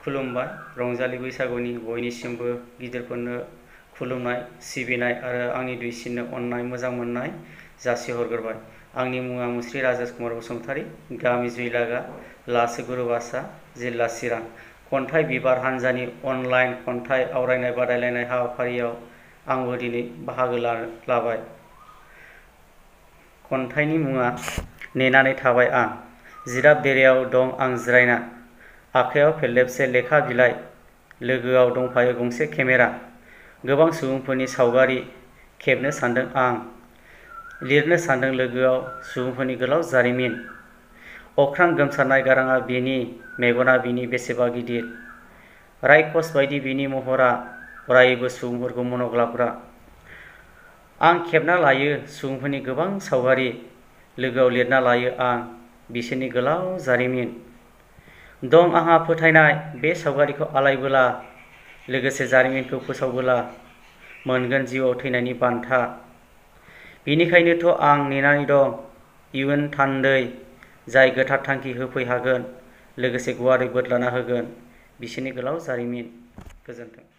खुलुमबाय। रंजालि बैसागुनि बयनिसिमबो गिदिरफोरनो खुलुमनाय, सिबिनाय आरो आंनि दुइसिननो अननाय मोजां मोननाय जासिहरग्रोबाय। आंनि मुङा मुस्रि राजेश कुमार बसुमतारी, गामि जुइलागा, लासोगुरुबासा, जिल्ला चिरां। खन्थाइ बिबार हानजानि अनलाइन खन्थाइ आवरायनाय बादायलायनाय हाबाफारियाव आंबो दिनै बाहागो लाबाय। खन्थाइनि मुङा नेनानै थाबाय आं। जिराब देरायाव दं आं जिरायना, आखायाव फेरलेबसे लेखा बिलाइ, लोगोआव दंफायो गंसे केमेरा। गोबां सुबुंफोरनि सावगारि खेबनो सानदों आं, लिरनो सानदों लोगोआव सुबुंफोरनि गोलाव जारिमिन। अख्रां गोमसारनाय गाराङा बिनि, मेगना बिनि बेसेबा गिदिर। रायखस बायदि बिनि महरा, अरायबो सुबुंफोरखौ मनग्लाबग्रा। आं खेबना लायो सुबुंफोरनि गोबां सावगारि, लोगोआव लिरना लायो आं बिसोरनि गोलाव जारिमिन। दं आंहा फोथायनाय बे सावगारिखौ आलायबोला, लोगोसे जारिमिनखौ फोसावबोला मोनगोन जिउआव थैनायनि बान्था। बिनिखायनोथ' आं नेनानै दं इयुन थान्दै, जाय गोथार थांखि होफैहागोन, लोगोसे गुवारै बोदलाना होगोन बिसोरनि गोलाव जारिमिन। गोजोन्थों।